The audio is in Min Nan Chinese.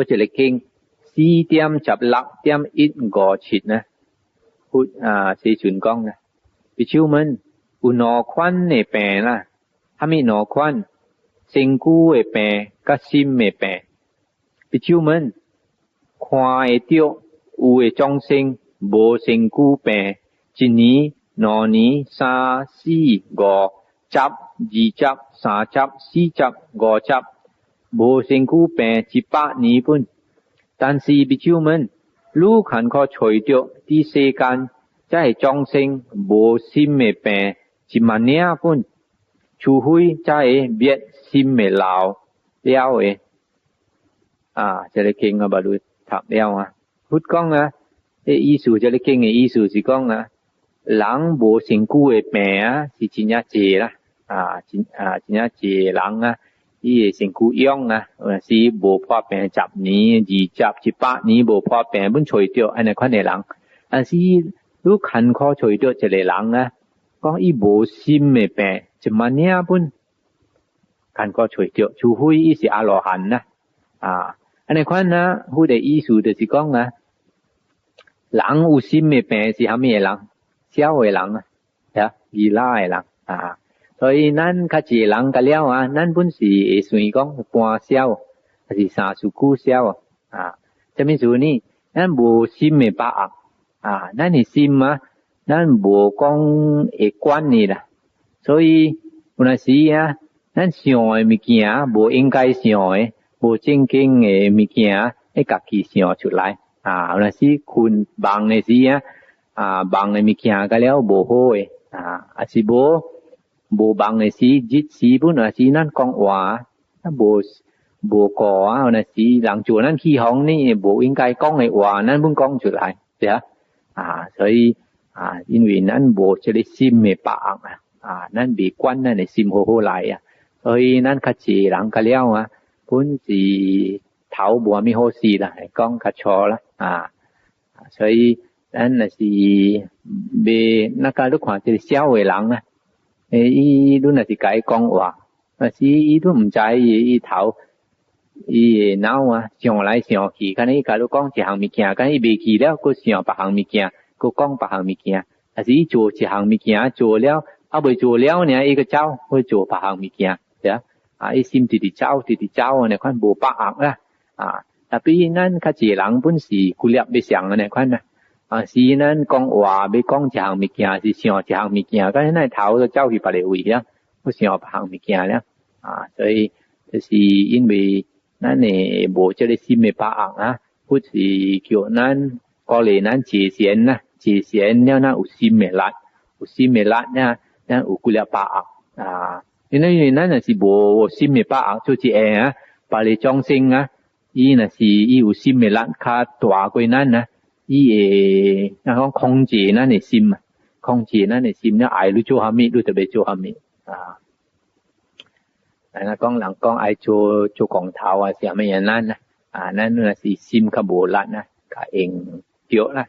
閣一个經4.16.157呢，佛啊世尊講啊，比丘們有兩款的病啦，蝦米兩款？身軀的病佮心的病。比丘們看會著有的眾生無身軀病，一年、兩年、三、四、五十、二十、三十、四十、五十，無身軀病100年本。但是比丘們，你牽苦揣著佇世間，這个眾生無心的病一萬領本，除非這个滅心的老了的。啊，這个經我捌汝讀了啊。佛講啊，這意思，這个經的意思是講啊，人無身軀的病啊，是真正濟啦。啊，真啊真正濟人啊，伊的身軀癢啊，有時無破病10年、20、100年無破病，本揣著按呢款的人。但是你牽苦揣著一個人啊，講伊無心的病，一萬領本牽苦揣著，除非伊是阿羅漢啦。啊，按呢款啊，佛的意思就是講啊，人有心的病是蝦米的人？痟的人啊，呀，囡仔的人啊。所以咱較濟人甲了啊，咱本是會算講半痟，還是三四句痟啊？啥物意思呢？咱無心的把握啊，咱的心啊，咱無講會管伊啦。所以有陣時啊，咱想的物件無應該想的，無正經的物件，會家己想出來啊。有陣時睏夢的時啊，啊夢的物件甲了無好的啊，抑是無無夢的時，日時本來是咱講話，啊無無顧啊，有陣時人做咱起哄呢，無應該講的話，咱本講出來，對啊，啊，所以啊，因為咱無這个心的把握啊，啊，咱未管咱的心好好來啊，所以咱較濟人較了啊，本是頭無啥物好勢啦，講較錯啦，啊，所以咱若是袂，那個你看這个痟的人啊。欸，伊你若是共伊講話，若是伊都毋知伊伊頭，伊的腦啊想來想去，敢若伊共你講一項物件，敢若伊袂記了，閣想別項物件，閣講別項物件，抑是伊做一項物件做了，猶未做了爾，伊閣走去做別項物件，對啊，啊，伊心直直走，直直走按呢款無把握啦，啊，tapi 咱較濟人本是骨力欲相按呢款啊。啊，是咱講話欲講一項物件，是想一項物件，敢若咱頭都走去別个位了，去想別項物件了。啊，所以就是因為咱的無這个心的把握啊，佛是叫咱鼓勵咱戒善啦，戒善了咱有心的力，有心的力呢，咱有幾粒把握啊。因為咱若是無心的把握，做一下啊，別个眾生啊，伊若是伊有心的力較大過咱啊。伊會若講控制咱的心啊，控制咱的心，你愛你做蝦米，你就欲做蝦米啊。若講人講愛做做光頭啊，是蝦米樣咱啊？啊，咱若是心較無力啊，較會對啦。